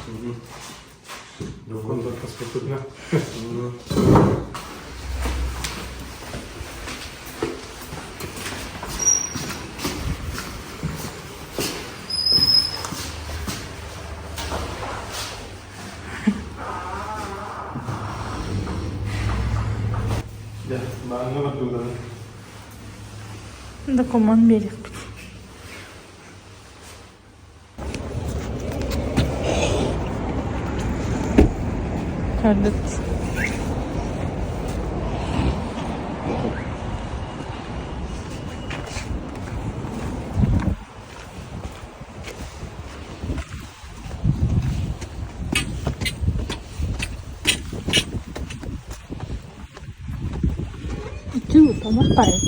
Документ Документ биэриэхпит. Көрдүт. Үтүө тамах барыт.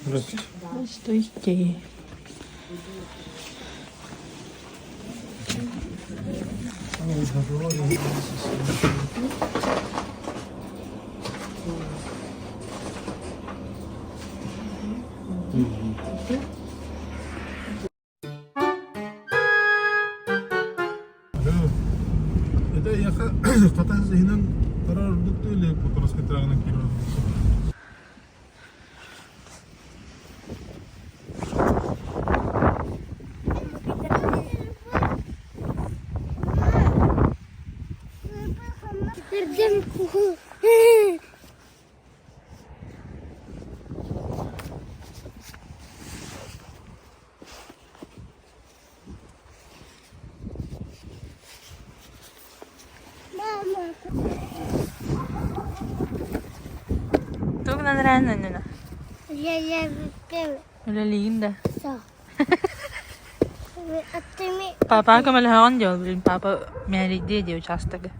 Здравствуйте. Здравствуйте. Это эйиэхэ хатас иһинэн барар ордук дуу или Покровскай трагынан киирэр ордук Тугунан ыраан өнүнэ? Үлэлиигин да? Папа көмөлөһөҕүн дии ол билин папа мээрийдиэ дии учаастагы.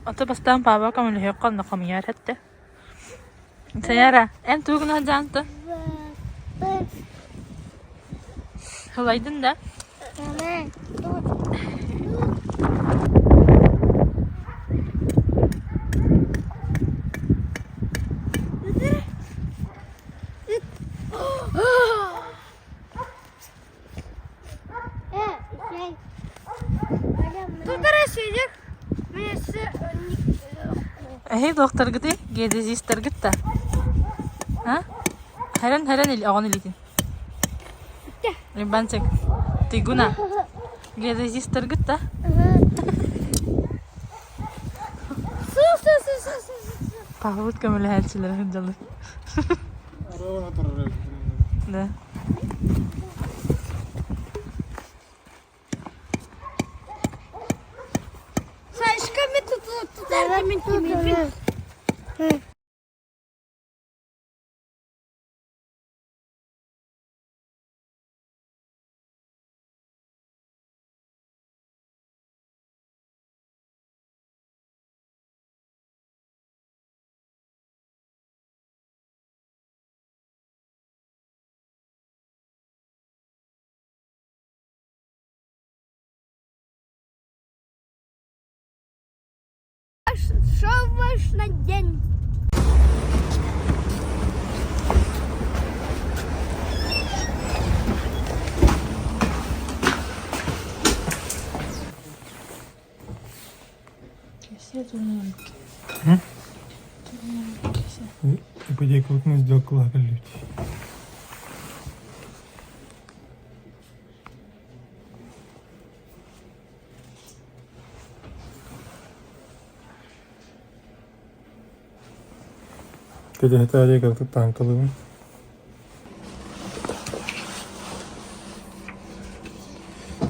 Ото бастаан папа көмөлөһүөххэ онно хомуйар этэ. Сайара, эн тугу гына сылдьаҕын Ылайдын да? Эһи туохтаргытый? Геодезистаргыт да? А? Хэрэн хэрэн оҕону илиитин. Ибанчик, тыйгуна. Геодезистаргыт да? Паһыбыт көмөлөһөөччүлэрэ сылдьаллар. Да. Що на день? Ипотекалыкны сделкалаах кэллибит. Кэтэһэтэ кыратык тааҥкалыыбын.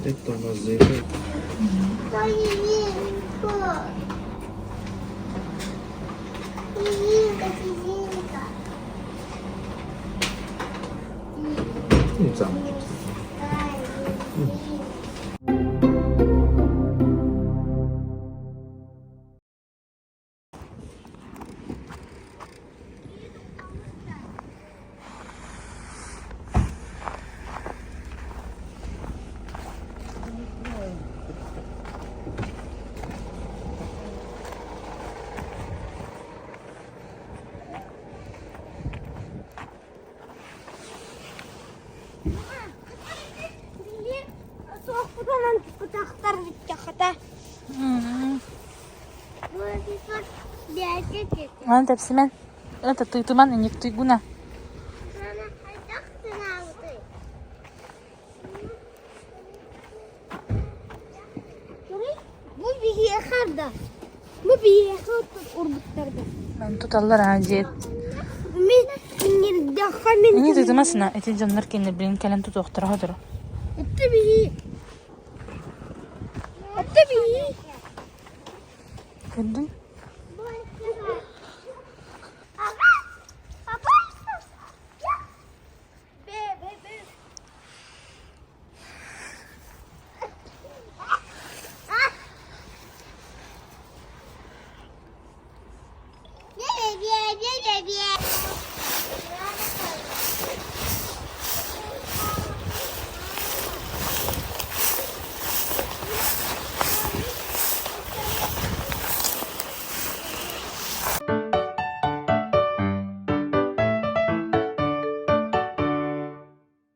Это у нас заезжает. Ну, сам. Суохпутунан тутахтар бүттэххэ. Аны тэпсимэн. Это тыытыман инник туйгуна. Бу биһиэхэ да. Бу биһиэхэ урбуттарда. Туталлар аа дьиэт. Мин иҥирдэххэ мин Ини тытымасына ити дьоннор кинилэрбин кэлэн тутуохтара хотору. Этте биһи. Этте биһи. Көрдүн?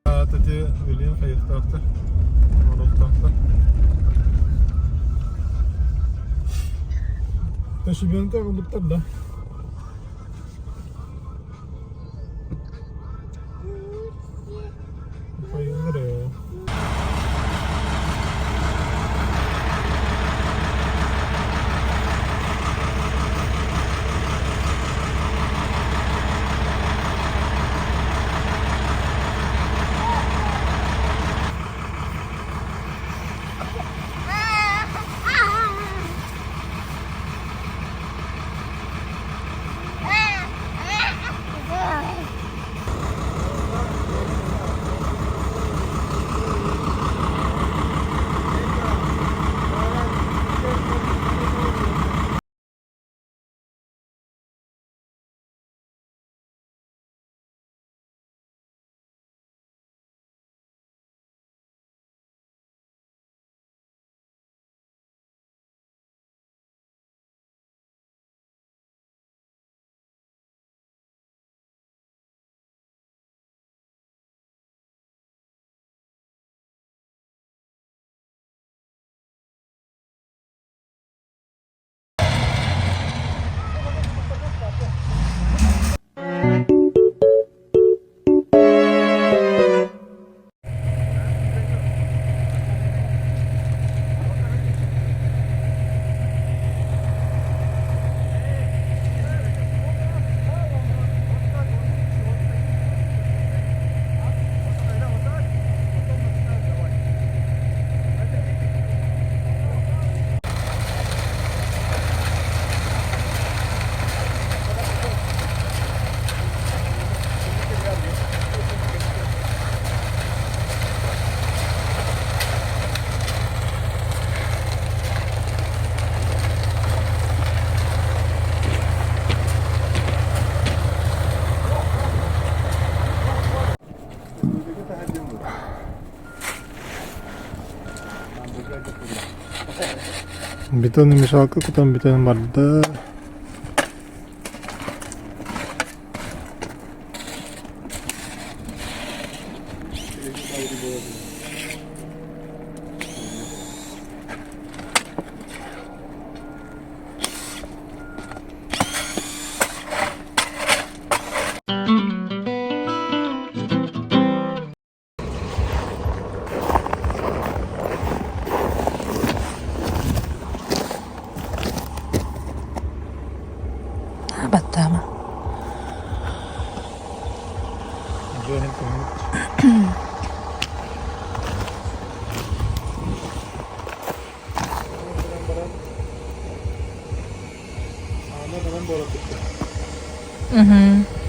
Ати билин хайыктаахтар, оҥоруохтаахтар. Ташибенко ылбыттар да. Хайыллар ээ. Бетонный мешалка кутан бүтэн барда. Баттаама. Угу.